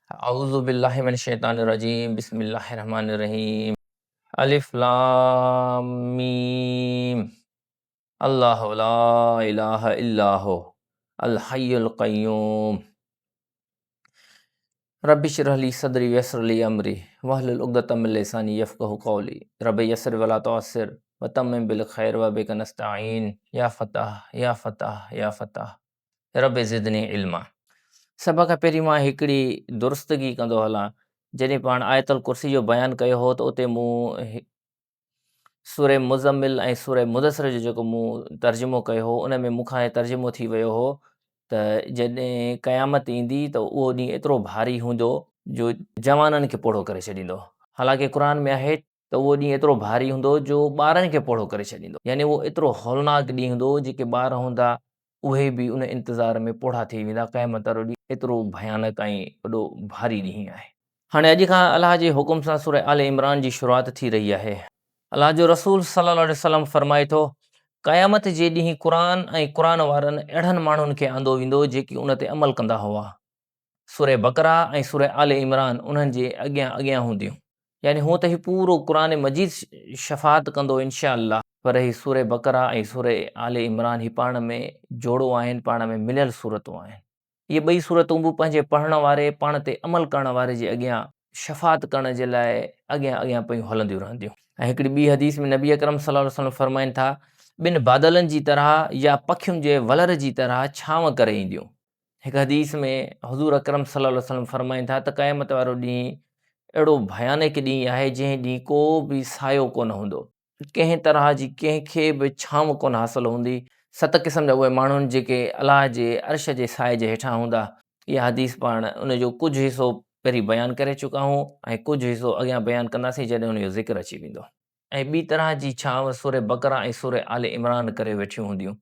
اعوذ بالله من الشيطان الرجيم بسم الله الرحمن الرحيم الف لام ميم الله لا اله الا هو الحي القيوم رب اشرح لي صدري ويسر لي امري واحلل عقدة من لساني يفقهوا قولي رب يسر ولا تعسر وتمم بالخير وبك نستعين يا فتاح يا فتاح يا فتاح رب زدني علما. سڀ کان پهرين مان هڪڙي درستگي ڪندو هلان، جڏهن پاڻ آيت الڪرسي جو بيان ڪيو هو ته اتي مون سورة مزمل ۽ سورة مدثر جو جيڪو مون ترجمو ڪيو هو ان ۾ مون کان هي ترجمو ٿي ويو هو ته جڏهن قيامت ايندي ته اهو ڏينهن ايترو ڀاري هوندو جو جوانن کي پوڙهو ڪري ڇڏيندو حالانڪه قرآن ۾ آهي ته اهو ڏينهن ايترو ڀاري هوندو جو ٻارن کي پوڙهو ڪري ڇڏيندو. يعني اهو ايترو هولناڪ ڏينهن هوندو جيڪي ٻار هوندا اهي به ان انتظار ۾ پوڙها ٿي ويندا. قيامت وارو ڏينهن ايترو ڀيانڪ ۽ وڏو ڀاري ڏينهن آهي. هاڻي اڄ کان الله جي حڪم سان سورة آل عمران جي شروعات ٿي رهي آهي. الله جو رسول صلي الله عليه وسلم فرمائي ٿو، قيامت جي ڏينهن قرآن ۽ قرآن وارن اهڙن ماڻهن کي آندو ويندو جيڪي ان تي عمل ڪندا هئا. سورة بقره ۽ سورة آل عمران انهن جي اڳيان اڳيان هونديون. يعني هونء ته هي پورو قرآن مجيد شفاعت ڪندو ان شاء الله پر هي سورة بقره ۽ سورة آل عمران هي پاڻ ۾ جوڙو آهن پاڻ ۾ مليل سورتون آهن. اهي ٻئي سورتون به پنهنجي پڙهڻ واري پاڻ تي عمل ڪرڻ واري جي اڳيان شفاعت ڪرڻ جي لاء اڳيان اڳيان پيون هلنديون رهنديون. ۽ هڪڙي ٻي حديث ۾ نبي اڪرم صلي الله عليه وسلم فرمائن ٿا، ٻن بادلن جي طرح يا پکين جي ولر جي طرح ڇانو ڪري اينديون. هڪ حديث ۾ حضور اڪرم صلي الله عليه وسلم فرمائن ٿا ته قيامت وارو ڏينهن اهڙو ڀيانڪ ڏينهن آهي جنهن ڏينهن ڪو به سايو ڪونه هوندو، ڪنهن طرح جي ڪنهن کي به ڇانو ڪونه حاصل هوندي، ست قسم جا اهي ماڻهو آهن جيڪي الله جي عرش جي سائي جي هيٺان هوندا. اها حديث پاڻ ان جو ڪجهه حصو پهرين بيان ڪري چڪا آهيون ۽ ڪجهه حصو اڳيان بيان ڪنداسين جڏهن ان جو ذڪر اچي ويندو. ۽ ٻي طرح جي ڇانو سورة بقره ۽ سورة آل عمران ڪري ويٺيون هونديون.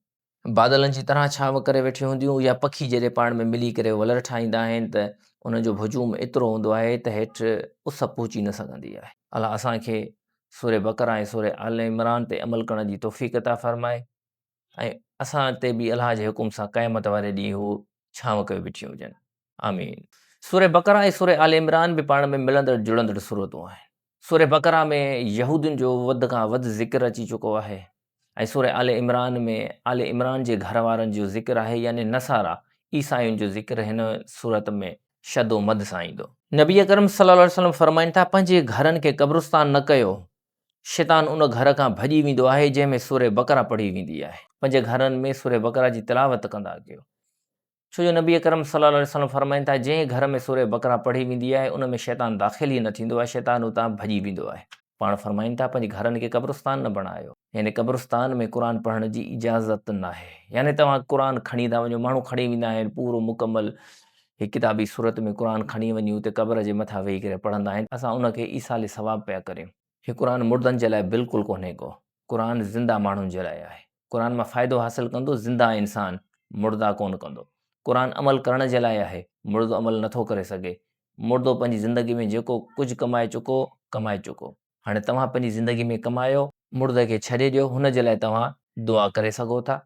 بادلن جي طرح ڇانو ڪري ويٺيون هونديون يا پکي جڏهن پاڻ ۾ ملي ڪري ولر ٺاهيندا آهن ته انهن جو هجوم ايترو هوندو آهي ته هيٺ اس پهچي نه سگهندي آهي. الله اسان کي سورة بقره ۽ سورة آل عمران تي عمل ڪرڻ جي توفيق عطا فرمائي ۽ اسان تي به الله جي حڪم سان قيامت واري ڏينهن هو ڇانو ڪيو بيٺيون هجن. آمين. سورة بقره ۽ سورة آل عمران به پاڻ ۾ ملندڙ جڙندڙ سورتون آهن. سورة بقره ۾ يهودين جو وڌ کان وڌ ذڪر اچي چڪو آهي ۽ سورة آل عمران ۾ آل عمران جي گهر وارن جو ذڪر آهي يعني نصارا، عيسائين جو ذڪر هن سورت ۾ شد و مد سان ايندو. نبي اڪرم صلي الله عليه وسلم فرمائن ٿا، پنهنجي گهرن کي قبرستان نه ڪيو، شيطان ان گهر کان ڀڄي ويندو آهي جنهن ۾ سورة بقره پڙهي ويندي آهي. پنهنجي گهرن ۾ سورة بقره جي تلاوت ڪندا ڪيو. ڇو جو نبي اڪرم صلي الله عليه وسلم فرمائن ٿا، جنهن گهر ۾ سورة بقره پڙهي ويندي آهي، ان ۾ شيطان داخل ئي نه ٿيندو آهي، شيطان اتان ڀڄي ويندو آهي. پاڻ فرمائن ٿا، پنهنجي گهرن کي قبرستان نه بڻايو. يعني قبرستان ۾ قرآن پڙهڻ جي اجازت ناهي. يعني توهان قرآن کڻي ٿا وڃو، ماڻهو کڻي ويندا آهن پورو مڪمل هڪ ڪتابي صورت ۾ قرآن کڻي وڃي اتي قبر جي مٿان ويهي ڪري پڙهندا آهن، اسان ان کي ايصال ثواب پيا ڪريون. هي قرآن مردن جي لاء بلڪل ڪونهي ڪو. قرآن زنده ماڻهن جي لاء آهي. قرآن مان فائدو حاصل ڪندو زنده انسان، مرده ڪونه ڪندو. قرآن عمل ڪرڻ جي لاء آهي، مردو عمل نٿو ڪري سگهي. مردو پنهنجي زندگي ۾ جيڪو ڪجهه ڪمائي چڪو، ڪمائي چڪو. هاڻي توهان پنهنجي زندگي ۾ ڪمايو، مردي کي ڇڏي ڏيو، هن جي لاء توهان دعا ڪري سگهو ٿا.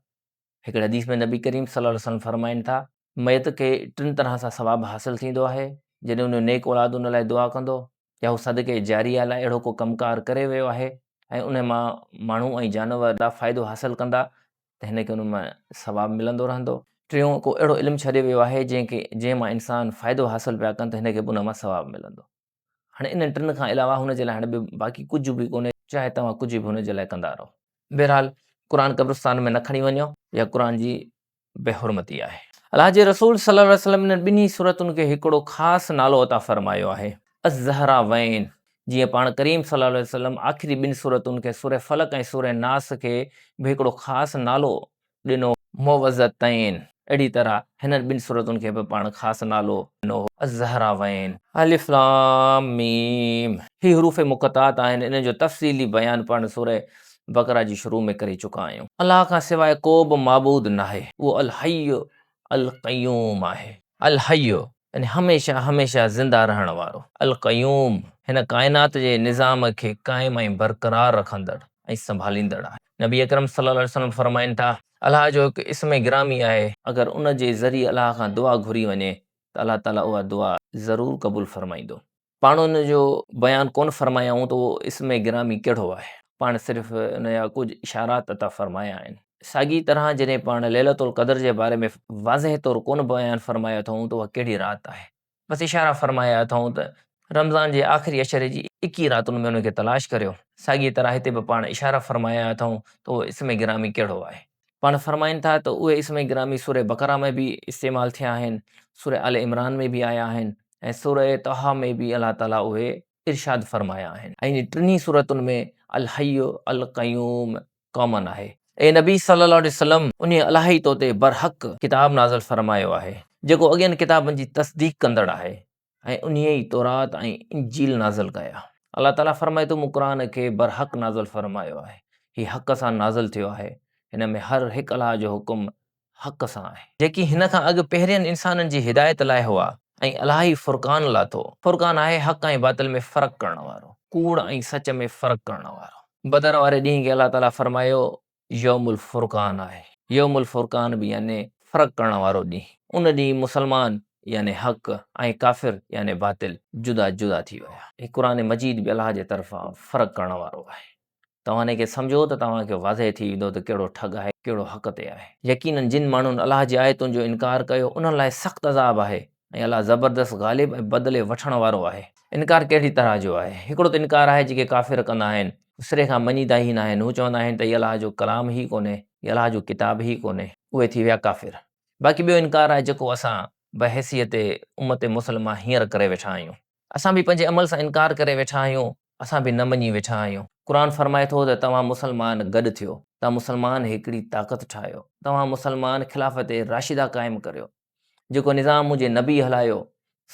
هڪڙي حديث ۾ نبي ڪريم صلي الله عليه وسلم فرمائن ٿا. ميت کي ٽن طرح سان ثواب حاصل ٿيندو آهي، جڏهن ان جو نيڪ اولاد ان لاء دعا ڪندو يا هو صدقي جاريه لاء اهڙو ڪو ڪم ڪار ڪري ويو آهي ۽ ان مان ماڻهو ۽ جانور فائدو حاصل ڪندا ته هن کي ان مان ثواب ملندو رهندو. ٽيون ڪو اهڙو علم ڇڏي ويو آهي جنهن کي جنهن مان انسان فائدو حاصل پيا ڪن ته هن کي به ان مان ثواب ملندو. هاڻي انهن ٽن کان علاوه هن جي لاء هاڻي ٻيو باقي ڪجهه به ڪونهي چاهي توهان ڪجهه به هن جي لاء ڪندا رهو. بهرحال قرآن قبرستان ۾ نه کڻي وڃو اها قرآن جي بي حرمتي آهي. الله جي رسول صلي الله عليه وسلم انهن ٻنهي سورتن کي هڪڙو خاص نالو عطا فرمايو آهي، الزهراوين، جيئن پاڻ ڪريم صلي الله عليه وسلم آخري ٻن سورتن کي سورة فلق ۽ سورة ناس کي به هڪڙو خاص نالو ڏنو، معوذتين، اهڙي طرح هنن ٻن سورتن کي به پاڻ خاص نالو ڏنو هو، الزهراوين. الف لام ميم، هي حروف مقطعات آهن، انهن جو تفصيلي بيان پاڻ سورة بقره جي شروع ۾ ڪري چڪا آهيون. الله کان سواء ڪو به معبود ناهي، اهو الحي القيوم آهي. الحي يعني هميشه هميشه زنده رهڻ وارو. القيوم هن ڪائنات جي نظام کي قائم ۽ برقرار رکندڙ ۽ سنڀاليندڙ آهي. نبي اڪرم صلي الله عليه وسلم فرمائن ٿا، الله جو هڪ اسم گرامي آهي. اگر ان جي ذريعي الله کان دعا گهري وڃي ته الله تعاليٰ اها دعا ضرور قبول فرمائيندو. پاڻ ان جو بيان ڪونه فرمايائون ته اهو اسم گرامي ڪهڙو آهي، پاڻ صرف ان جا ڪجهه اشارات عطا فرمايا آهن. ساڳي طرح جڏهن پاڻ ليلة القدر جي باري ۾ واضح طور ڪونه بيان فرمايو اٿئون ته اها ڪهڙي رات آهي، بس اشارا فرمايا اٿئون ته رمضان جي آخري عشري جي ايڪيهه راتن ۾ ان کي تلاش ڪريو. ساڳيء طرح هتي به پاڻ اشارا فرمايا اٿئون ته اهو اسم گرامي ڪهڙو آهي. پاڻ فرمائن ٿا ته اهي اسم گرامي سوره بقره ۾ به استعمال ٿيا آهن، سوره آل عمران ۾ به آيا آهن ۽ سوره طه ۾ به الله تعاليٰ اهي ارشاد فرمايا آهن. ۽ انهن ٽنهي سورتن ۾ الحي القيوم ڪامن آهي. اي نبي صلّي الله عليه وسلّم! انهيء الله ئي تو تي برحق ڪتاب نازل فرمايو آهي، جيڪو اڳين ڪتابن جي تصديق ڪندڙ آهي ۽ انهيء ئي تورات ۽ انجيل نازل ڪيا. الله تعاليٰ فرمائي ٿو، مون قرآن کي برحق نازل فرمايو آهي. هي حق سان نازل ٿيو آهي. هن ۾ هر هڪ الله جو حڪم حق سان آهي. جيڪي هن کان اڳ پهرين انسانن جي هدايت لاء هئا ۽ الله ئي فرقان لاٿو. فرقان آهي حق ۽ باطل ۾ فرق ڪرڻ وارو، ڪوڙ ۽ سچ ۾ فرق ڪرڻ وارو. بدر واري ڏينهن کي الله تعاليٰ فرمايو يوم الفرقان آهي. يوم الفرقان به يعني فرق ڪرڻ وارو ڏينهن. ان ڏينهن مسلمان يعني حق ۽ ڪافر يعني باطل جدا جدا ٿي ويا. هي قرآن مجيد به الله جي طرفان فرق ڪرڻ وارو آهي. توهان ان کي سمجهو ته توهان کي واضح ٿي ويندو ته ڪهڙو ٺڳ آهي ڪهڙو حق تي آهي. يقيناً جن ماڻهن الله جي آيتن جو انڪار ڪيو انهن لاء سخت عذاب آهي ۽ الله زبردست غالب ۽ بدلي وٺڻ وارو آهي. انڪار ڪهڙي طرح جو آهي؟ هڪڙو ته انڪار آهي جيڪي ڪافر ڪندا آهن، هو سري کان مڃيندا ئي ناهن، هو چوندا آهن ته هي الله جو ڪلام ئي ڪونهي، هي الله جو ڪتاب ئي ڪونهي، اهي ٿي ويا ڪافر. باقي ٻيو انڪار آهي جيڪو اسان بحيثيت امت مسلمه هينئر ڪري ويٺا آهيون. اسان به پنهنجي عمل سان انڪار ڪري ويٺا آهيون اسان به نه مڃي ويٺا آهيون. قرآن فرمائي ٿو ته توهان مسلمان گڏ ٿيو، توهان مسلمان هڪڙي طاقت ٺاهيو، توهان مسلمان خلافت راشده قائم ڪريو، جيڪو نظام منهنجي نبي هلايو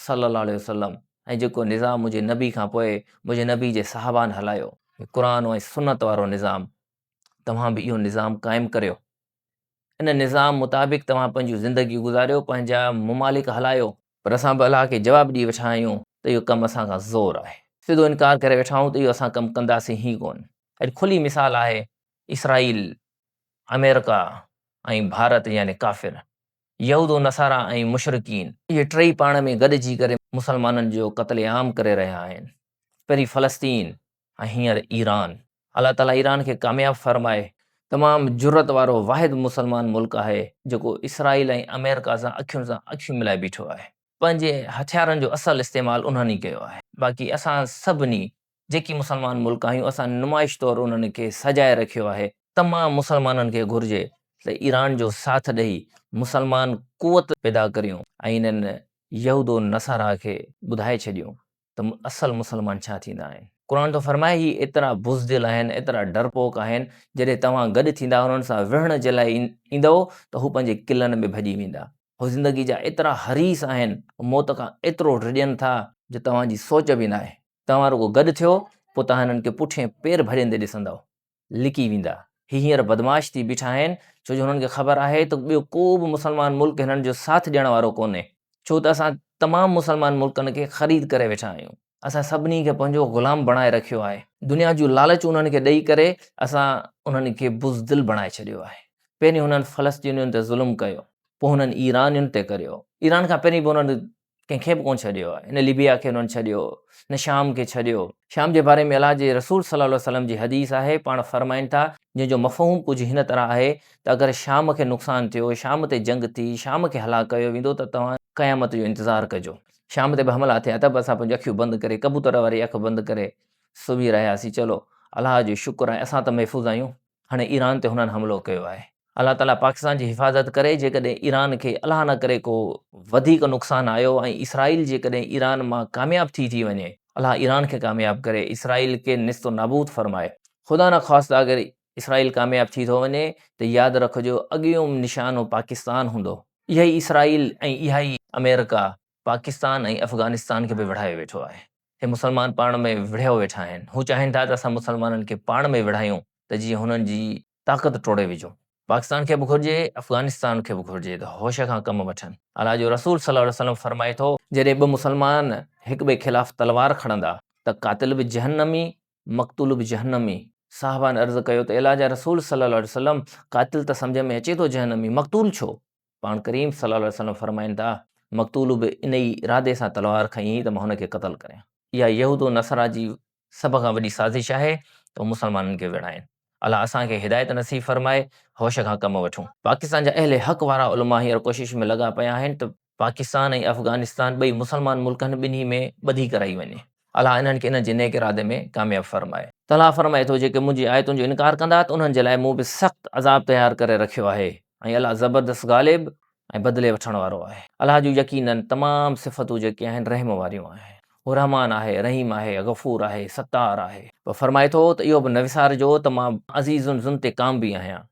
صلّي الله عليه وسلّم ۽ جيڪو نظام منهنجي نبي کان پوء منهنجي نبي جي صحابان هلايو، قرآن ۽ سنت وارو نظام، توهان به اهو نظام قائم ڪريو. ان نظام مطابق توهان پنهنجون زندگيون گذاريو، پنهنجا ممالڪ هلايو. پر اسان به الله کي جواب ڏئي ويٺا آهيون ته اهو ڪم اسان کان زور آهي. سڌو انڪار ڪري ويٺا آهيون ته اهو اسان ڪم ڪنداسين ئي ڪونه. اڄ کلي مثال آهي اسرائيل، آمريڪا ۽ ڀارت يعني ڪافر، يهود و نصارا ۽ مشرڪين، اهي ٽئي پاڻ ۾ گڏجي ڪري مسلمانن جو قتل عام ڪري رهيا آهن. پهرين فلسطين ۽ هينئر ايران. الله تعالي ايران کي ڪامياب فرمائي. تمام جرئت وارو واحد مسلمان ملڪ آهي جيڪو اسرائيل ۽ آمريڪا سان اکين سان اکيون ملائي بيٺو آهي. پنهنجي هٿيارن جو اصل استعمال انهن ئي ڪيو آهي. باقي اسان سڀني جيڪي مسلمان ملڪ آهيون اسان نمائش طور انهن کي سجائي رکيو آهي. تمام مسلمانن کي گهرجي ته ايران جو ساٿ ڏئي مسلمان قوت پيدا ڪريون ۽ انهن يهود و نصارا کي ٻڌائي ڇڏيون ته اصل مسلمان ڇا ٿيندا آهن؟ قرآن ٿو فرمائي هي ايترا بزدل آهن، ايترا ڊرپوڪ آهن، جڏهن توهان گڏ ٿيندا انهن سان وڙهڻ جي لاء ايندؤ ته هو پنهنجي قلعن ۾ ڀڄي ويندا. هو زندگي جا ايترا حريص آهن، موت کان ايترو ڊڄن ٿا جو توهان جي سوچ به ناهي. توهان رڳو گڏ ٿيو، پوء توهان هنن کي پٺئين پير ڀڄندي ڏسندؤ. لڪي ويندا. هي هينئر بدمعاش ٿي بيٺا آهن، ڇو جو هنن کي خبر آهي ته ٻيو ڪو به مسلمان ملڪ هنن جو ساٿ ڏيڻ وارو ڪونهي، ڇو ته اسان تمام مسلمان ملڪن کي خريد ڪري ويٺا آهيون. اسان سڀني کي پنهنجو غلام بڻائي رکيو آهي. دنيا جون لالچون انهن کي ڏئي ڪري اسان انهن کي بزدل بڻائي ڇڏيو آهي. پهرين هنن فلسطينين تي ظلم ڪيو، پوء هنن ايرانين تي ڪريو. ايران کان پهرين به هنن ڪنهن کي به ڪونه ڇڏيو آهي، نه ليبيا کي انهن ڇڏيو، نه شام کي ڇڏيو. شام جي باري ۾ الله جي رسول صلي الله عليه وسلم جي حديث آهي، پاڻ فرمائن ٿا، جنهن جو مفهوم ڪجهه هن طرح آهي ته اگر شام کي نقصان ٿيو، شام تي جنگ ٿي، شام کي هلاڪ ڪيو ويندو ته توهان قيامت جو انتظار ڪجو. شام تي به حملا ٿيا ته به اسان پنهنجون اکيون بند ڪري، ڪبوتر واري اک بند ڪري سمهي رهياسين، چلو الله جو شڪر آهي اسان ته محفوظ آهيون. هاڻي ايران تي هنن حملو ڪيو آهي. الله تعالي پاڪستان جي حفاظت ڪري جيڪڏهن ايران کي الله نه ڪري ڪو وڌيڪ نقصان آيو ۽ اسرائيل جيڪڏهن ايران مان ڪامياب ٿي ٿي وڃي الله ايران کي ڪامياب ڪري اسرائيل کي نست و نابود فرمائي خدا نه خواسته اگر اسرائيل ڪامياب ٿي ٿو وڃي ته ياد رکجو اڳيون نشانو پاڪستان هوندو اها ئي اسرائيل ۽ اها ئي آمريڪا پاڪستان ۽ افغانستان کي به وڙهايو ويٺو آهي. هي مسلمان پاڻ ۾ وڙهيو ويٺا آهن. هو چاهين ٿا ته اسان مسلمانن کي پاڻ ۾ وڙهايون ته جيئن هنن جي طاقت ٽوڙي وجهون. پاڪستان کي به گهرجي، افغانستان کي به گهرجي ته هوش کان ڪم وٺن. الله جو رسول صلي الله عليه وسلم فرمائي ٿو. جڏهن ٻه مسلمان هڪٻئي خلاف تلوار کڻندا ته قاتل به جهنمي، مقتول به جهنمي. صحابان عرض ڪيو ته اي الله جا رسول صلي الله عليه وسلم! قاتل ته سمجهه ۾ اچي ٿو جهنمي، مقتول ڇو؟ پاڻ ڪريم صلي الله عليه وسلم فرمائن ٿا. مقتول به انهي ارادي سان تلوار کنئي هئي ته مان هن کي قتل ڪريان. اها يهود و نصارا جي سڀ کان وڏي سازش آهي ته هو مسلمانن کي وڙهائين. الله اسان کي هدايت نصيب فرمائي، هوش کان ڪم وٺون. پاڪستان جا اهل حق وارا علماء هينئر ڪوشش ۾ لڳا پيا آهن ته پاڪستان ۽ افغانستان ٻئي مسلمان ملڪ آهن ٻنهي ۾ ٻڌي ڪرائي وڃي. الله انهن کي انهن جي نيڪ ارادي ۾ ڪامياب فرمائي. ته الله فرمائي ٿو جيڪي منهنجي آيتن جو انڪار ڪندا ته انهن جي لاء مون به سخت عذاب تيار ڪري رکيو آهي ۽ الله زبردست غالب ۽ بدلي وٺڻ وارو آهي. الله جون يقيناً تمام صفتون جيڪي آهن رحم واريون آهن. هو رحمان آهي، رحيم آهي، غفور آهي، ستار آهي. پوء فرمائي ٿو ته اهو به نه وسارجو ته مان عزيز ذوانتقام به آهيان،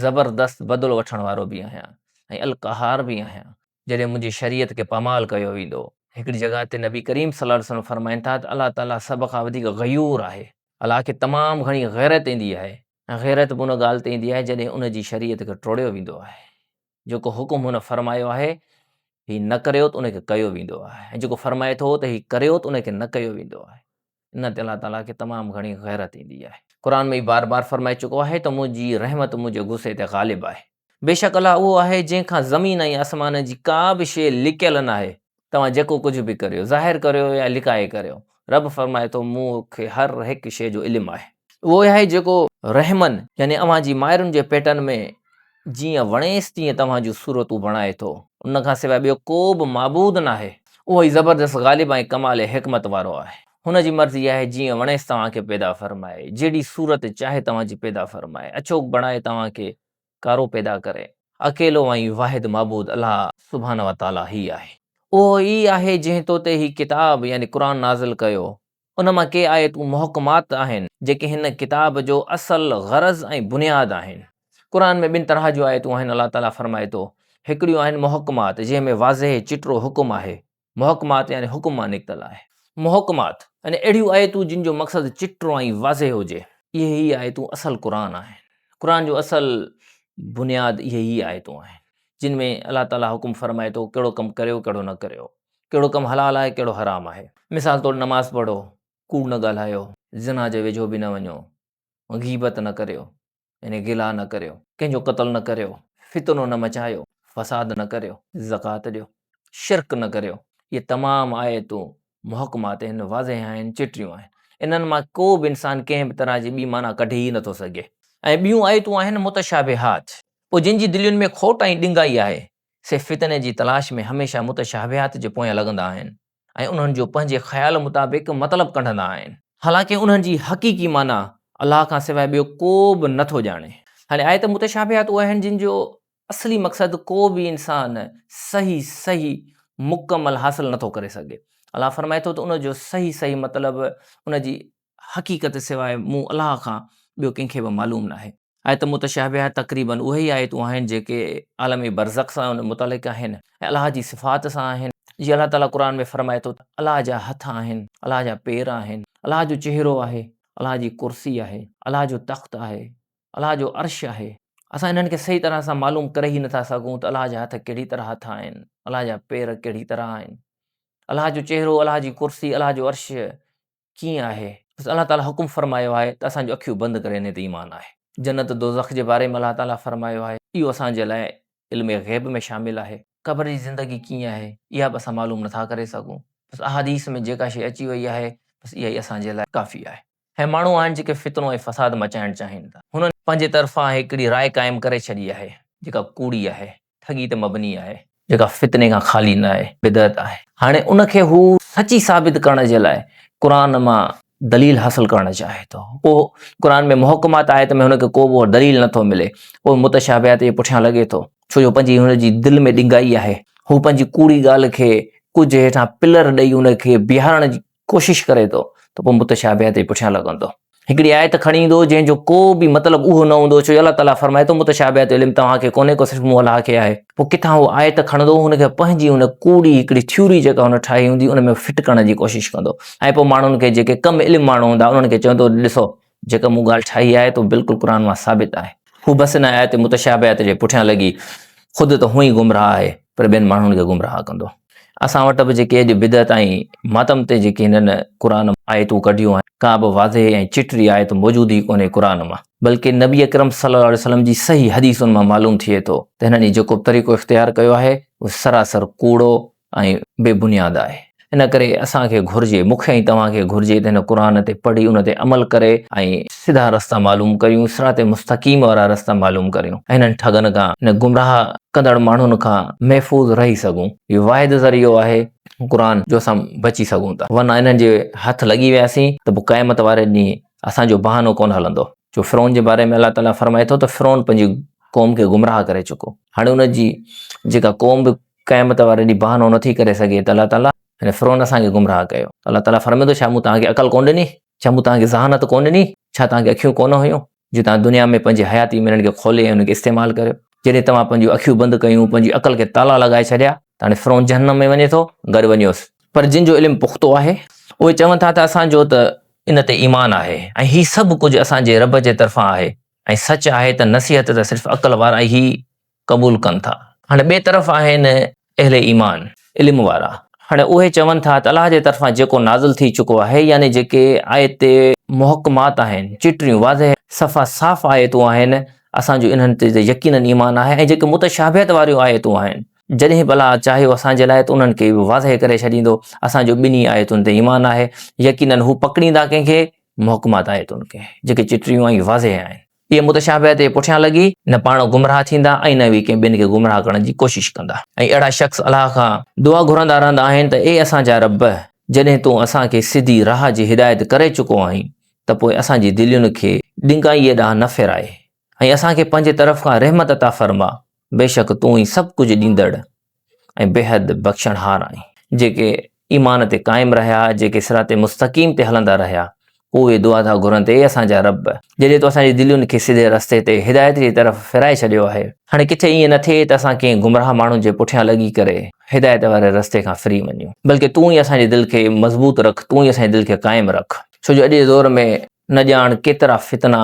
زبردست بدلو وٺڻ وارو به آهيان ۽ القهار به آهيان. جڏهن منهنجي شريعت کي پامال ڪيو ويندو. هڪڙي جڳهه تي نبي ڪريم صلي الله عليه وسلم فرمائن ٿا ته الله تعاليٰ سڀ کان وڌيڪ غيور آهي. الله کي تمام گهڻي غيرت ايندي آهي ۽ غيرت به ان ڳالهه تي ايندي آهي جڏهن ان جي شريعت کي ٽوڙيو ويندو آهي. جيڪو حڪم هن فرمايو آهي هي نه ڪريو ته ان کي ڪيو ويندو آهي ۽ جيڪو فرمائي ٿو ته هي ڪريو ته ان کي نه ڪيو ويندو آهي. ان تي الله تعاليٰ کي تمام گهڻي غيرت ايندي آهي. قرآن ۾ ئي بار بار فرمائي چڪو آهي ته منهنجي رحمت منهنجي غصي تي غالب آهي. بيشڪ الله اهو آهي جنهن کان زمين ۽ آسمان جي ڪا به شيء لڪيل ناهي. توهان جيڪو ڪجهه به ڪريو، ظاهر ڪريو يا لڪائي ڪريو، رب فرمائي ٿو مون کي هر هڪ شيء جو علم آهي. اهو ئي آهي جيڪو رحمن يعني اوهان جي مائرن جي پيٽن ۾ جيئن وڻيس تيئن توهان جون صورتون بڻائي ٿو. ان کان سواء ٻيو ڪو به معبود ناهي. اهو ئي زبردست غالب ۽ ڪمال حڪمت وارو آهي. هن جي مرضي آهي جيئن وڻيس توهان کي پيدا فرمائي، جهڙي صورت چاهي توهان جي پيدا فرمائي، اڇو بڻائي توهان کي ڪارو پيدا ڪري. اڪيلو ۽ واحد معبود الله سبحانه وتعاليٰ ئي آهي. اهو ئي آهي جنهن تو تي هي ڪتاب يعني قرآن نازل ڪيو. ان مان ڪي آيتون محڪمات آهن، جيڪي هن ڪتاب جو اصل غرض ۽ بنياد آهن. قرآن ۾ ٻن طرح جون آيتون آهن، الله تعاليٰ فرمائي ٿو، هڪڙيون آهن محڪمات، جنهن ۾ واضح چٽو حڪم آهي، محڪمات يعني حڪم مان نڪتل آهي. محڪمات يعني اهڙيون آيتون جن جو مقصد چٽو ۽ واضح هجي. اهي ئي آيتون اصل قرآن آهن. قرآن جو اصل بنياد اهي ئي آيتون آهن، جن ۾ الله تعاليٰ حڪم فرمائي ٿو ڪهڙو ڪم ڪريو ڪهڙو نه ڪريو. ڪهڙو ڪم حلال آهي ڪهڙو حرام آهي. مثال طور نماز پڙهو، ڪوڙ نه ڳالهايو، زنا جي ويجهو به نه وڃو، غيبت نه ڪريو يعني گلا نه ڪريو، ڪنهن جو قتل نه ڪريو، فتنو نه مچايو، فساد نه ڪريو، زڪوات ڏيو، شرڪ نه ڪريو. اهي تمام آيتون محڪمات آهن، واضح آهن، چٽيون آهن. انهن مان ڪو به انسان ڪنهن به طرح جي ٻي معنيٰ ڪڍي ئي نٿو سگهي. ۽ ٻيون آيتون آهن متشابهات. پوء جن جي دلين ۾ کوٽ ۽ ڏنگائي آهي، سي فتني جي تلاش ۾ هميشه متشابهات جي پويان لڳندا آهن ۽ انهن جو پنهنجي خيال مطابق مطلب ڪڍندا آهن. حالانڪه انهن جي حقيقي معنيٰ الله کان سواء ٻيو ڪو به نه ٿو ڄاڻي. هاڻي آيت متشابهات اهي آهن جن جو اصلي مقصد ڪو به انسان صحيح صحيح مڪمل حاصل نه ٿو ڪري سگهي. الله فرمائي ٿو ته ان جو صحيح صحيح مطلب ان جي حقيقت سواء مون الله کان ٻيو ڪنهن کي به معلوم ناهي. آيت متشابهه تقريباً اهي ئي آيتون آهن جيڪي عالم برزخ سان متعلق آهن ۽ الله جي صفات سان آهن. جيئن الله تعاليٰ قرآن ۾ فرمائي ٿو ته الله جا هٿ آهن، الله جا پير آهن، الله جو چهرو آهي، الله جي ڪرسي آهي، الله جو تخت آهي، الله جو عرش آهي. اسان انهن کي صحيح طرح سان معلوم ڪري ئي نٿا سگهون ته الله جا هٿ ڪهڙي طرح هٿ آهن، الله جا پير ڪهڙي طرح آهن، الله جو چهرو، الله جي ڪرسي، الله جو عرش ڪيئن آهي؟ بس الله تعاليٰ حڪم فرمايو آهي ته اسان جون اکيون بند ڪري انهي تي ايمان آهي. جنت دوزخ جي باري ۾ الله تعاليٰ فرمايو آهي، اهو اسان جي لاء علم غيب ۾ شامل آهي. قبر جي زندگي ڪيئن آهي، اها به اسان معلوم نٿا ڪري سگهون. بس احاديث ۾ جيڪا شيء اچي وئي آهي، بس اها ئي اسان جي لاء ڪافي آهي. هي ماڻهو آهن جيڪي فتنو ۽ فساد مچائڻ چاهين ٿا. هنن پنهنجي طرفان هڪڙي راء قائم ڪري ڇڏي آهي، جيڪا ڪوڙي آهي. ٺڳي تي مبني آهي، جيڪا فتني کان خالي نه آهي، بدعت آهي. هاڻي ان کي هو سچي ثابت ڪرڻ جي لاء قرآن مان دليل حاصل ڪرڻ چاهي ٿو. پوء قرآن ۾ محڪمات آيت ۾ هن کي ڪو به دليل نه ٿو ملي، پوء متشابهات جي پٺيان لڳي ٿو، ڇو جو پنهنجي هن جي دل ۾ ڏنگائي آهي، هو پنهنجي ڪوڙي ڳالهه کي ڪجهه هيٺان پلر ڏئي ان کي بيهارڻ جي ڪوشش ڪري ٿو ته پوء متشابهات جي پٺيان لڳندو. هڪڙي آيت کڻي ايندو جنهن جو ڪو به مطلب اهو نه هوندو ڇو جو الله تعاليٰ فرمائي ٿو متشابهات جو علم توهان کي ڪونهي ڪو صرف مون الله کي آهي. پوء ڪٿان هو آيت کڻندو هن کي پنهنجي ان ڪوڙي هڪڙي ٿيوري جيڪا هن ٺاهي هوندي ان ۾ فٽ ڪرڻ جي ڪوشش ڪندو ۽ پوء ماڻهن کي جيڪي ڪم علم ماڻهو هوندا انهن کي چوندو ڏسو جيڪا مون ڳالهه ٺاهي آهي ته بلڪل قرآن مان ثابت آهي. هو بس ان آيت متشابهات جي پٺيان لڳي خود ته هونئن ئي گمراهه آهي پر ٻين ماڻهن کي گمراهه ڪندو. اسان وٽ به جيڪي اڄ بدعت ۽ ماتم تي جيڪي هنن قرآن مان آيتون ڪڍيون آهن ڪا به واضح ۽ چٽي آيت موجود ئي ڪونهي قرآن مان بلڪه نبي اڪرم صلي الله عليه وسلم جي صحيح حديثن مان معلوم ٿئي ٿو ته هنن هي جيڪو به طريقو اختيار ڪيو آهي اهو سراسر ڪوڙو ۽ بي بنياد آهي. ان ڪري اسان کي گهرجي، مون کي ۽ توهان کي گهرجي ته هن قرآن تي پڙهي ان تي عمل ڪري ۽ سڌا رستا معلوم ڪريون، صراط مستقيم وارا رستا معلوم ڪريون ۽ هنن ٺڳن کان، هن گمراهه ڪندڙ ماڻهن کان محفوظ رهي سگهون. اهو واحد ذريعو آهي قرآن جو اسان بچي سگهون ٿا. ورنه انهن جي هٿ لڳي وياسين ته پوء قيامت واري ڏينهن اسان جو بهانو ڪونه هلندو. جو فرعون جي باري ۾ الله تعاليٰ فرمائي ٿو ته فرعون پنهنجي قوم کي گمراهه ڪري چڪو. هاڻي ان جي جيڪا قوم به قيامت واري ڏينهن بهانو نٿي ڪري سگهي ته الله تعاليٰ هن فرعون اسان کي گمراهه ڪيو. الله تعاليٰ فرمائي ٿو ڇا مون توهان کي عقل ڪونه ڏني؟ ڇا مون توهان کي ذهانت ڪونه ڏني؟ ڇا توهان کي اکيون ڪونه هيون جو توهان دنيا ۾ پنهنجي حياتي ۾ انهن کي کولي ۽ انهن کي استعمال ڪريو؟ جڏهن توهان پنهنجون اکيون بند ڪيون، پنهنجي عقل کي تالا لڳائي ڇڏيا ته هاڻي فرعون جهنم ۾ وڃي ٿو، گڏ وڃوس. پر جن جو علم پختو آهي، اهي چون ٿا ته اسان جو ته ان تي ايمان آهي ۽ هي سڀ ڪجهه اسان جي رب جي طرفان آهي ۽ سچ آهي ته نصيحت ته صرف عقل وارا ئي قبول ڪن ٿا. هاڻي ٻئي طرف آهن اهل ايمان، علم وارا، هاڻي اهي چون ٿا ته الله جي طرفان جيڪو نازل ٿي چڪو آهي يعني جيڪي آيت محڪمات آهن، چٽيون، واضح، صفا صاف آيتون آهن، اسان جو انهن تي ته يقيناً ايمان آهي ۽ جيڪي متشابهت واريون آيتون آهن، جڏهن به الله چاهيو اسان جي لاء ته انهن کي به واضح ڪري ڇڏيندو، اسان جو ٻنهي آيتن تي ايمان آهي، يقيناً هو پڪڙيندا ڪنهن کي؟ محڪمات آيتن کي، جيڪي چٽيون ۽ واضح آهن. اهي متشابهه تي پٺيان لڳي نه پاڻ گمراهه ٿيندا ۽ نه ئي ڪنهن ٻين کي گمراهه ڪرڻ جي ڪوشش ڪندا. ۽ اهڙا شخص الله کان دعا گهرندا رهندا آهن ته اي اسان جا رب! جڏهن تون اسان کي سڌي راهه جي هدايت ڪري چڪو آهين ته پوء اسان جي دلين کي ڏنگائيء ڏانهن نه ڦيرائي ۽ اسان کي پنهنجي طرف کان رحمت عطا فرما، بيشڪ تون ئي سڀ ڪجهه ڏيندڙ ۽ بيحد بخشڻهار آهين. جيڪي ايمان تي قائم رهيا، جيڪي صراط مستقيم تي هلندا رهيا، اهي دعا ٿا گهرن ته اي اسان جا رب! جڏهن تو اسان جي دلين کي سڌي رستي تي، هدايت جي طرف، ڦيرائي ڇڏيو آهي، هاڻي ڪٿي ائين نه ٿئي ته اسان ڪنهن گمراهه ماڻهن جي پٺيان لڳي ڪري هدايت واري رستي کان ڦري وڃون، بلڪه تون ئي اسان جي دل کي مضبوط رک، تون ئي اسان جي دل کي قائم رک. ڇو جو اڄ جي دور ۾ نه ڄاڻ ڪيترا فتنا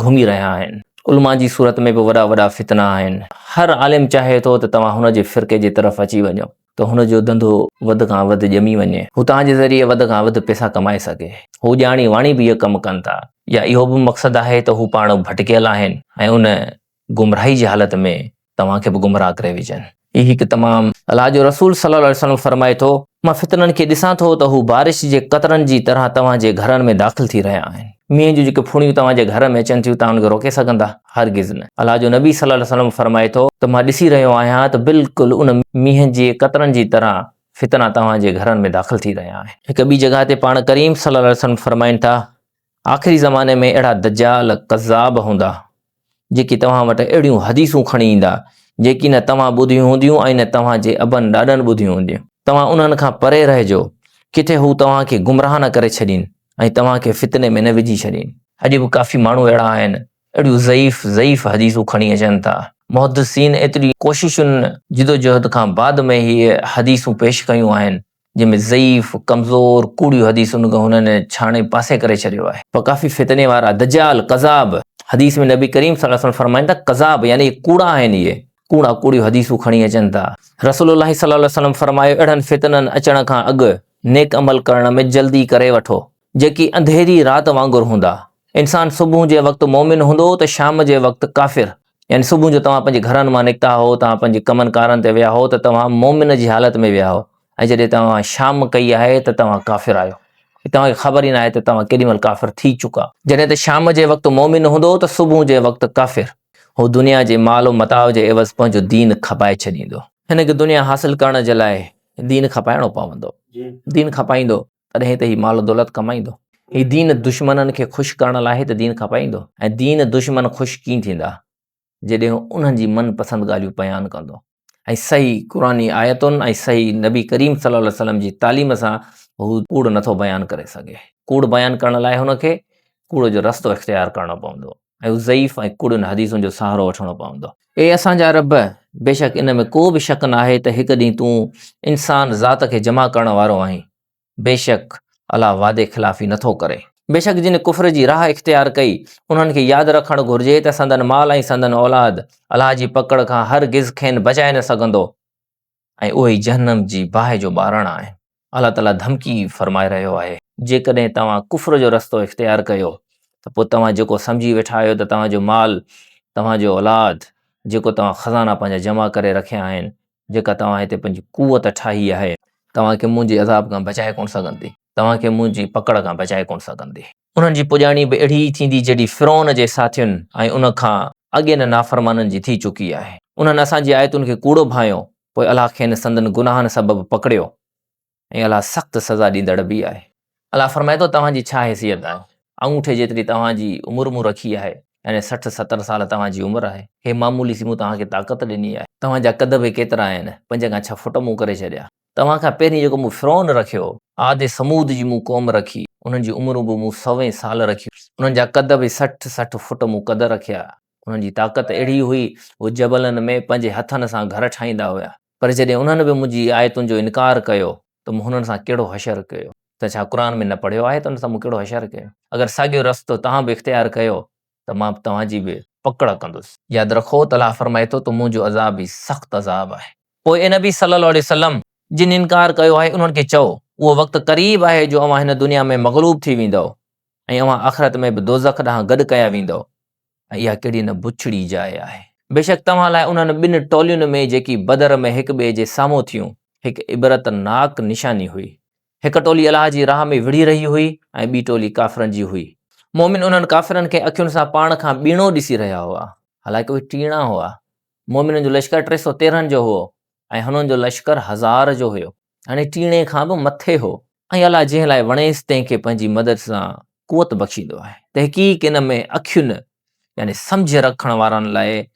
گهمي رهيا آهن. علماء جي صورت ۾ به وڏا وڏا فتنا آهن. هر عالم چاهي ٿو ته توهان هن جي فرقي جي طرف اچي وڃو ته هن جو ڌنڌو وڌ کان وڌ ڄمي وڃي. هو توهان جي ذريعي وڌ کان وڌ پئسا ڪمائي سگهي. هو ڄاڻي واڻي به اهي ڪم ڪن ٿا. يا اهو به مقصد آهي ته هو پاڻ ڀٽڪيل آهن ۽ ان گمراهي جي حالت ۾ توهان کي به گمراهه ڪري وجهن. هي هڪ تمام. الله جو رسول صلي الله عليه وسلم فرمائي ٿو، مان فتنن کي ڏسان ٿو ته هو بارش جي قطرن جي طرح توهان جي گهرن ۾ داخل ٿي رهيا آهن. مينهن جون جيڪي ڦڻيون توهان جي گهر ۾ اچن ٿيون توهان ان کي روڪي سگهندا؟ هرگز نه. الله جو نبي صلي الله عليه وسلم فرمائي ٿو ته مان ڏسي رهيو آهيان ته بلڪل ان مينهن جي قطرن جي طرح فتنا توهان جي گهرن ۾ داخل ٿي رهيا آهن. هڪ ٻي جڳهه تي پاڻ ڪريم صلي الله عليه وسلم فرمائن ٿا، آخري زماني ۾ اهڙا دجال، ڪذاب هوندا، جيڪي توهان وٽ اهڙيون حديثون کڻي ايندا، جيڪي نه توهان ٻڌيون هونديون ۽ نه توهان جي ابن ڏاڏن ٻڌيون هونديون. توهان انهن کان پري رهجو، ڪٿي هو توهان کي گمراهه نه ڪري ڇڏين ۽ توهان کي فتني ۾ نه وجهي ڇڏين. اڄ به ڪافي ماڻهو اهڙا آهن، اهڙيون ضعيف ضعيف حديثون کڻي اچن ٿا. محدثين ايتري ڪوششن، جدوجهد کان بعد ۾ هي حديثون پيش ڪيون آهن، جنهن ۾ ضعيف، ڪمزور، ڪوڙيون حديثن کي هنن ڇاڻي پاسي ڪري ڇڏيو آهي. پر ڪافي فتني وارا، دجال، ڪذاب، حديث ۾ نبي ڪريم صلي الله عليه وسلم فرمائن ٿا، ڪذاب يعني اهي ڪوڙا آهن، اهي ڪوڙا ڪوڙيون حديثون کڻي اچن ٿا. رسول الله صلي الله عليه وسلم فرمايو، اهڙن فتنن اچڻ کان اڳ نيڪ عمل ڪرڻ ۾ جلدي ڪري وٺو، جيڪي انڌيري رات وانگر هوندا. انسان صبح جي وقت مؤمن هوندو ته شام جي وقت ڪافر. يعني صبح جو توهان پنهنجي گهرن مان نڪتا هئو، توهان پنهنجي ڪمن ڪارن تي ويا هئو ته توهان مؤمن جي حالت ۾ ويا هئو ۽ جڏهن توهان شام ڪئي آهي ته توهان ڪافر آهيو. توهان کي خبر ئي ناهي ته توهان ڪيڏي مهل ڪافر ٿي چڪا. جڏهن ته شام جي وقت مؤمن هوندو ته صبح جي وقت ڪافر. هو دنيا جي مال و متاع جي عيوض پنهنجو دين کپائي ڇڏيندو. هن کي دنيا حاصل ڪرڻ جي لاء دين کپائڻو پوندو. دين کپائيندو. تڏهن ته هي مال و دولت ڪمائيندو. هي دين دشمنن کي خوش ڪرڻ لاء ته دين کپائيندو ۽ دين دشمن خوش ڪيئن ٿيندا جڏهن هو انهن جي من پسند ڳالهيون بيان ڪندو ۽ صحيح قرآني آيتن ۽ صحيح نبي ڪريم صلي الله عليه وسلم جي تعليم سان هو ڪوڙ نٿو بيان ڪري سگهي. ڪوڙ بيان ڪرڻ لاء هن کي ڪوڙ جو رستو اختيار ڪرڻو پوندو ۽ ضعيف ۽ ڪوڙين حديثن جو سهارو وٺڻو پوندو. اي اسان جا رب! بيشڪ ان ۾ ڪو به شڪ ناهي ته هڪ ڏينهن تون انسان ذات کي جمع ڪرڻ وارو آهين. بيشڪ الله وعدي خلافي نه ٿو ڪري. بيشڪ جن ڪفر جي راهه اختيار ڪئي، انهن کي ياد رکڻ گهرجي ته سندن مال ۽ سندن اولاد الله جي پڪڙ کان هرگز کين بچائي نه سگهندو ۽ اهي ئي جهنم جي باهه جو ٻارڻ آهن. الله تعاليٰ ڌمڪي فرمائي رهيو آهي. جيڪڏهن توهان ڪفر جو رستو اختيار ڪيو ته پوء توهان جيڪو سمجهي ويٺا آهيو ته توهان جو مال، توهان جو اولاد، جيڪو توهان خزانا پنهنجا جمع ڪري رکيا آهن، جيڪا توهان هتي پنهنجي قوت ٺاهي آهي، توهان کي منهنجي عذاب کان بچائي ڪونه سگهندي، توهان کي منهنجي پڪڙ کان بچائي ڪونه سگهندي. انهن جي پڄاڻي به اهڙي ئي ٿيندي جهڙي فرعون جي ساٿين ۽ ان کان اڳين نافرمانن جي ٿي چڪي آهي. انهن اسان جي آيتن کي ڪوڙو ڀانئيو، پوء الله کين سندن گناهن سبب پڪڙيو ۽ الله سخت سزا ڏيندڙ به آهي. الله فرمائي ٿو، توهان جي ڇا حيثيت آهي؟ آڱوٺي جيتري توهان جي عمر مون رکي آهي، يعني 60 70 سال توهان جي عمر آهي. هي معمولي سي مون توهان کي طاقت ڏني آهي. توهان جا قد به ڪيترا آهن؟ پنج کان ڇهه فوٽ مون ڪري ڇڏيا. توهان کان پهرين جيڪو مون فرعون رکيو، عاد ثمود جي مون قوم رکي، انهن جي عمرون به مون سوين سال رکيون. انهن جا قد به 60 60 فوٽ مون قد رکيا. انهن جي طاقت اهڙي هئي، هو جبلن ۾ پنهنجي هٿن سان گهر ٺاهيندا هيا. پر جڏهن انهن به منهنجي آيتن جو انڪار ڪيو ته مون هنن سان ڪهڙو حشر ڪيو؟ ته ڇا قرآن ۾ نه پڙهيو آهي ته ان سان مون ڪهڙو حشر ڪيو؟ اگر ساڳيو رستو توهان به اختيار ڪيو ته مان به توهان جي به پڪڙ ڪندس. ياد رکو ته الله فرمائي ٿو ته منهنجو عذاب ئي سخت عذاب آهي. پوء اي نبي صلّي الله عليه وسلّم! جن انڪار ڪيو آهي انهن کي چئو، اهو وقت قريب آهي جو اوهان هن دنيا ۾ مغلوب ٿي ويندؤ ۽ اوهان آخرت ۾ به دوزخ ڏانهن گڏ ڪيا ويندؤ. ۽ اها ڪهڙي نه بڇڙي جاء آهي. بيشڪ توهان لاء انهن ٻن ٽولين ۾ جيڪي بدر ۾ هڪ ٻئي جي سامهون ٿيون، هڪ عبرتناڪ نشاني هئي. هڪ ٽولي الله جي راهه ۾ وڙهي رهي هئي ۽ ٻي ٽولي ڪافرن جي هئي. مؤمن انهن ڪافرن کي اکين سان پاڻ کان ٻيڻو ڏسي رهيا هئا، حالانڪ اهي ٽيڻا هئا. مؤمنن جو لشڪر 313 جو هئو ۽ هنن جو لشڪر هزار جو هيو. يعني ٽيڻي کان به مٿي هو. ۽ الله جنهن لاء وڻيس تنهن کي پنهنجي مدد سان قوت بخشيندو آهي. تحقيق ان ۾ اکين يعني سمجهه رکڻ وارن لاء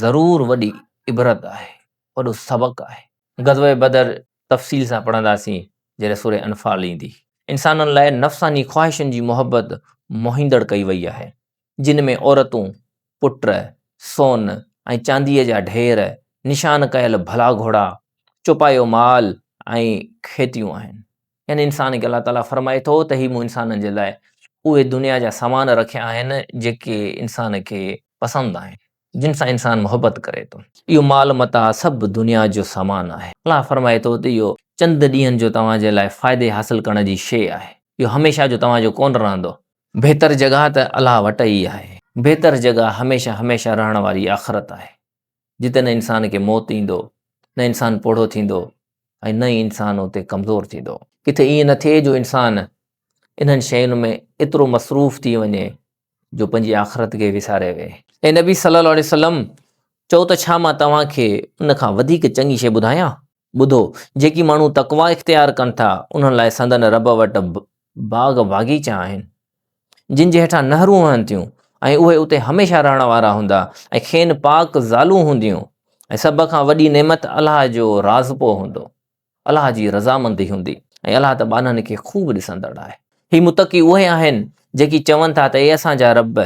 ضرور وڏي عبرت آهي، وڏو سبق آهي. غزوه بدر تفصيل سان پڙهنداسين جڏهن سوره انفال ايندي. انسانن لاء نفساني خواهشن جي محبت موهيندڙ ڪئي وئي آهي، جن ۾ عورتون، پٽ، سون ۽ چانديء جا ڍير، نشان ڪيل ڀلا گهوڙا، چوپايو مال ۽ کيتيون آهن. يعني انسان کي الله تعاليٰ فرمائي ٿو ته هي مون انسانن جي لاء اهي دنيا جا سامان رکيا آهن جيڪي انسان کي پسند آهن، جن سان انسان محبت ڪري ٿو. اهو مال متاع سڀ دنيا جو سامان آهي. الله فرمائي ٿو ته اهو چند ڏينهن جو توهان جي لاء فائدي حاصل ڪرڻ جي شيء آهي. اهو هميشه جو توهان جو ڪونه رهندو. بهتر جڳهه ته الله وٽ ئي آهي. بهتر جڳهه هميشه هميشه رهڻ واري آخرت آهي. جتي نه انسان کي موت ايندو، نه انسان پوڙهو ٿيندو ۽ نه ئي انسان اتي ڪمزور ٿيندو. ڪٿي ائين نه ٿئي جو انسان انهن شين ۾ ايترو مصروف ٿي وڃي جو پنهنجي آخرت کي وساري ويهي. اي نبي صلّي اللّٰه عليه وسلّم! چئو ته ڇا مان توهان کي ان کان وڌيڪ چڱي شيء ٻڌايان؟ ٻڌو! جيڪي ماڻهو تقويٰ اختيار ڪن ٿا، انهن لاء سندن رب وٽ باغ باغيچا آهن، جن جي هيٺان نهرون وهن ٿيون ۽ اهي اتي هميشه رهڻ وارا هوندا ۽ کين پاڪ زالون هونديون ۽ سڀ کان وڏي نعمت الله جو راضپو هوندو، الله جي رضامندي هوندي ۽ الله ته ٻانهن کي خوب ڏسندڙ آهي. هي متقي اهي آهن، جيڪي چون ٿا ته اي اسان جا رب!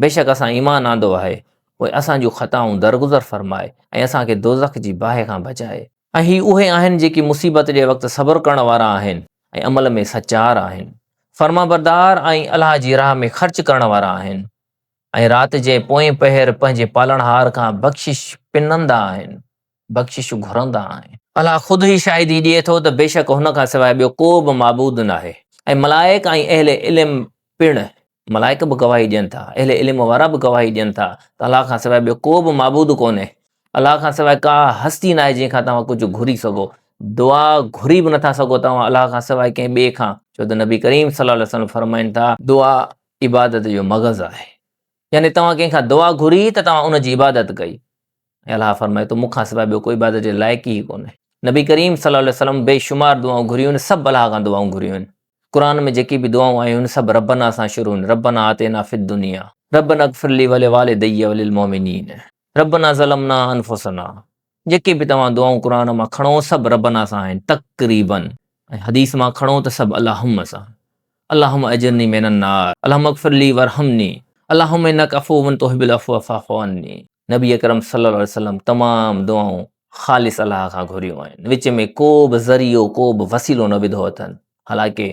بيشڪ اسان ايمان آندو آهي، پوء اسان جون خطائون درگذر فرماء ۽ اسان کي دوزخ جي باهه کان بچاء. ۽ هي اهي آهن جيڪي مصيبت جي وقت صبر ڪرڻ وارا آهن ۽ عمل ۾ سچار آهن، فرمانبردار ۽ الله جي راهه ۾ خرچ ڪرڻ وارا آهن ۽ رات جي پوئين پهر پنهنجي پالڻهار کان بخشش پنندا آهن، بخشش گهرندا آهن. الله خود ئي شاهدي ڏئي ٿو ته بيشڪ هن کان سواء ٻيو ڪو به معبود ناهي ۽ ملائڪ ۽ اهل علم پڻ، ملائڪ به گواهي ڏين ٿا، اهل علم وارا به گواهي ڏين ٿا ته الله کان سواء ٻيو ڪو به معبود ڪونهي، الله کان سواء ڪا هستي ناهي جنهن کان توهان ڪجهه گهري سگهو، دعا گهري به نٿا سگهو توهان الله کان سواء ڪنهن ٻئي کان، ڇو ته نبي ڪريم صلي الله عليه وسلم فرمائن ٿا، دعا عبادت جو مغز آهي، يعني توهان ڪنهن کان دعا گهري ته توهان ان جي عبادت ڪئي ۽ الله فرمائي ٿو مون کان سواء ٻيو ڪو عبادت جي لائق ئي ڪونهي. نبي ڪريم صلي الله عليه وسلم بي شمار دعائون گهريون آهن، سڀ الله کان دعائون گهريون آهن. قرآن ۾ جيڪي به دعائون آيون آهن سڀ ربنا سان شروع آهن، ربنا آتنا في الدنيا، ربنا اغفر لي ولوالدي وللمؤمنين، ربنا ظلمنا انفسنا، جيڪي به توهان دعائون قرآن مان کڻو سڀ ربنا سان آهن تقريباً ۽ حديث مان کڻو ته سڀ اللهم سان، اللهم اجرني من النار، اللهم اغفر لي وارحمني، اللهم انک عفو تحب العفو فاعف عني. نبي اڪرم صلي الله عليه وسلم تمام دعائون خالص الله کان گهريون آهن، وچ ۾ ڪو به ذريعو ڪو به وسيلو نه وڌو اٿن، حالانڪه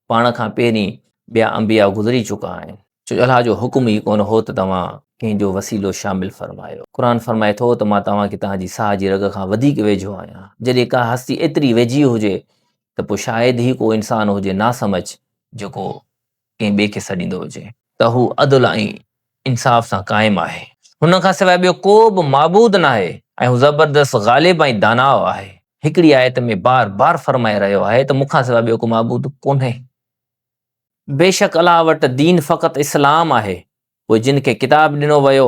پاڻ کان پهرين ٻيا انبياء گذري چڪا آهن، ڇو جو الله جو حڪم ئي ڪونه هو ته توهان ڪنهن جو وسيلو شامل فرمايو. قرآن فرمائي ٿو ته مان توهان کي توهان جي ساهه جي رڳ کان وڌيڪ ويجهو آهيان، جڏهن ڪا هستي ايتري ويجهي هجي ته پوء شايد ئي ڪو انسان هجي ناسمجهه جيڪو ڪنهن ٻئي کي سڏيندو هجي. ته هو عدل ۽ انصاف سان قائم آهي. هن کان سواء ٻيو ڪو به معبود ناهي ۽ هو زبردست غالب ۽ داناء آهي. هڪڙي آيت ۾ بار بار فرمائي رهيو آهي ته مون کان سواء ٻيو ڪو معبود ڪونهي. بيشڪ الله وٽ دين فقط اسلام آهي، پوء جن کي ڪتاب ڏنو ويو،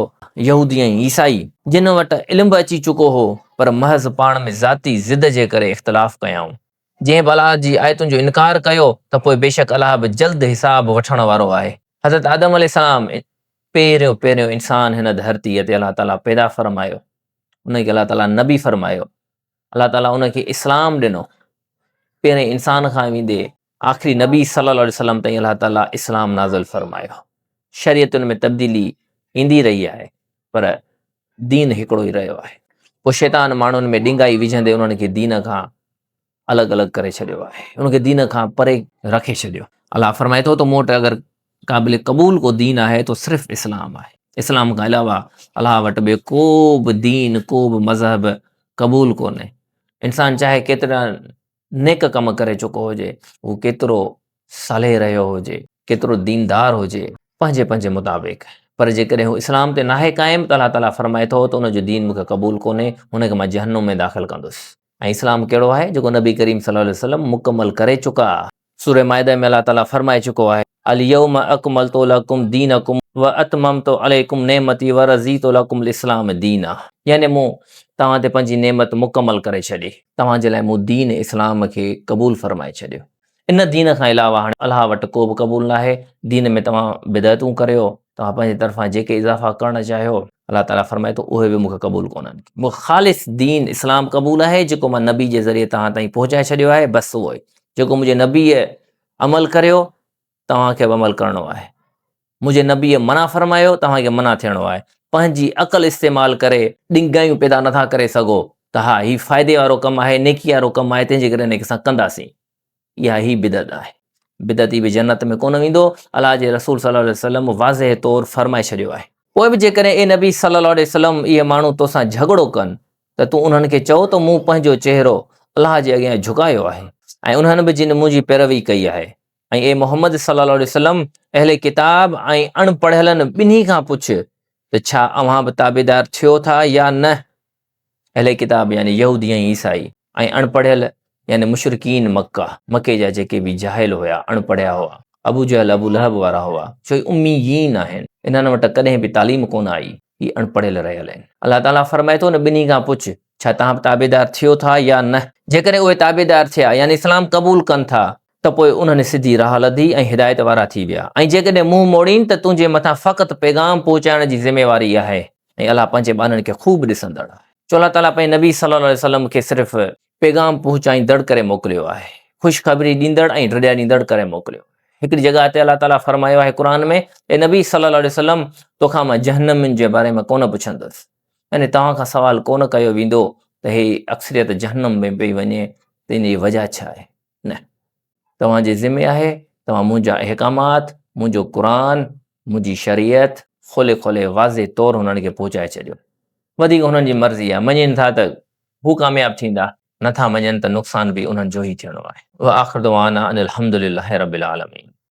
يهودي ۽ عيسائي، جن وٽ علم به اچي چڪو هو، پر محض پاڻ ۾ ذاتي ضد جي ڪري اختلاف ڪيائون. جنهن به الله جي آيتن جو انڪار ڪيو ته پوء بيشڪ الله به جلد حساب وٺڻ وارو آهي. حضرت آدم عليه السلام پهريون پهريون انسان هن ڌرتيء تي الله تعاليٰ پيدا فرمايو، ان کي الله تعاليٰ نبي فرمايو، الله تعاليٰ ان کي اسلام ڏنو. پهرين انسان کان ويندي آخري نبي صلي الله عليه وسلم تائين الله تعاليٰ اسلام نازل فرمايو. شريعتن ۾ تبديلي ايندي رهي آهي پر دين هڪڙو ئي رهيو آهي. پوء شيطان ماڻهن ۾ ڏنگائي وجهندي انهن کي دين کان الڳ الڳ ڪري ڇڏيو آهي، انهن کي دين کان پري رکي ڇڏيو. الله فرمائي ٿو ته مون وٽ اگر قابل قبول ڪو دين آهي ته صرف اسلام آهي. اسلام کان علاوه الله وٽ ٻيو ڪو به دين، ڪو به مذهب قبول ڪونهي. انسان چاهي ڪيترا نيڪ ڪم ڪري چڪو هجي، هو ڪيترو صالح رهيو هجي، ڪيترو ديندار هجي، پنهنجي پنهنجي مطابق، پر جيڪڏهن هو اسلام تي ناهي قائم ته الله تعاليٰ فرمائي ٿو ته ان جو دين مون کي قبول ڪونهي، هن کي مان جهنم ۾ داخل ڪندس. ۽ اسلام ڪهڙو آهي؟ جيڪو نبي ڪريم صلي الله عليه وسلم مڪمل ڪري چڪا. سوره مائده ۾ الله تعاليٰ فرمائي چڪو آهي. اليوم اڪملت لڪم دينڪم واتممت عليڪم نعمتي ورضيت لڪم الاسلام دينا يعني مون توهان تي پنهنجي نعمت مڪمل ڪري ڇڏي، توهان جي لاء مون دين اسلام کي قبول فرمائي ڇڏيو. ان دين کان علاوه هاڻي الله وٽ ڪو به قبول ناهي، دين ۾ توهان بدعتون ڪريو، توهان پنهنجي طرفان جيڪي اضافا ڪرڻ چاهيو، الله تعاليٰ فرمائي ٿو اهي به مون کي قبول ڪونهن. مون کي خالص دين اسلام قبول آهي جيڪو مان نبي جي ذريعي توهان تائين پهچائي ڇڏيو آهي، بس اهو ئي جيڪو منهنجي نبيء عمل ڪريو توهان کي به عمل ڪرڻو آهي، منهنجي نبيء منع فرمايو توهان کي منع ٿيڻو آهي، پنهنجي عقل استعمال ڪري ڏنگايون پيدا نٿا ڪري سگهو ته ها هي فائدي وارو ڪم آهي، نيڪي وارو ڪم آهي تنهنجي ڪري هن کي اسان ڪنداسين. اها هي بدعت آهي. بدعتي به جنت ۾ ڪونه ويندو، الله جي رسول صلي الله عليه وسلم واضح طور فرمائي ڇڏيو آهي. پوء به جيڪڏهن اي نبي صلي الله عليه وسلم اهي ماڻهو توسان جهڳڙو ڪن ته تون انهن کي چئو ته مون پنهنجو چهرو الله جي اڳيان جهڪايو آهي ۽ انهن به جن منهنجي پيروي ڪئي آهي ۽ اي محمد صلي الله عليه وسلم اهل ڪتاب ۽ اڻ پڙهيلن ٻنهي کان پڇ ته ڇا اوهان به تابعدار ٿيو ٿا يا نه؟ اهل ڪتاب يعني يهودي ۽ عيسائي ۽ اڻ پڙهيل يعني مشرڪين مڪه، مڪي جا جيڪي به جاهل هيا، اڻ پڙهيا هئا، ابو جهل، ابو لهب وارا هئا، ڇو هي اميين آهن، انهن وٽ ڪڏهن به تعليم ڪونه آئي، هي اڻ پڙهيل رهيل آهن. الله تعاليٰ فرمائي ٿو ان ٻنهي کان پڇ، ڇا توهان به تابعدار ٿيو ٿا يا نه؟ جيڪڏهن اهي تابعدار ٿيا يعني اسلام قبول ڪن ٿا ته پوء انهن سڌي راهه لڌي ۽ هدايت وارا ٿي ويا ۽ جيڪڏهن منهن موڙين ته تنهنجي مٿان فقط پيغام پهچائڻ جي ذميواري آهي ۽ الله پنهنجي ٻانهن کي خوب ڏسندڙ آهي. ڇو الله تعاليٰ پنهنجي نبي صلي الله عليه وسلم کي صرف پيغام پهچائيندڙ ڪري موڪليو آهي، خوشخبري ڏيندڙ ۽ ڊڄاريندڙ ڪري موڪليو آهي. هڪڙي جڳهه تي الله تعاليٰ فرمايو آهي قرآن ۾، اي نبي صلي الله عليه وسلم توکان مان جهنمين جي باري ۾ ڪونه پڇندس، يعني توهان کان سوال ڪونه ڪيو ويندو ته هي اڪثريت جهنم ۾ پئي وڃي ته ان جي وجهه ڇا آهي؟ نه، توهان جي ذمي آهي، توهان منهنجا احڪامات، منهنجو قرآن، منهنجي شريعت کولي کولي واضح طور هنن کي پهچائي ڇڏيو. وڌيڪ هنن جي مرضي آهي، مڃين ٿا ته هو ڪامياب ٿيندا، نه ٿا مڃين ته نقصان به انهن جو ئي ٿيڻو آهي. وآخر دعوانا ان الحمد لله رب العالمين.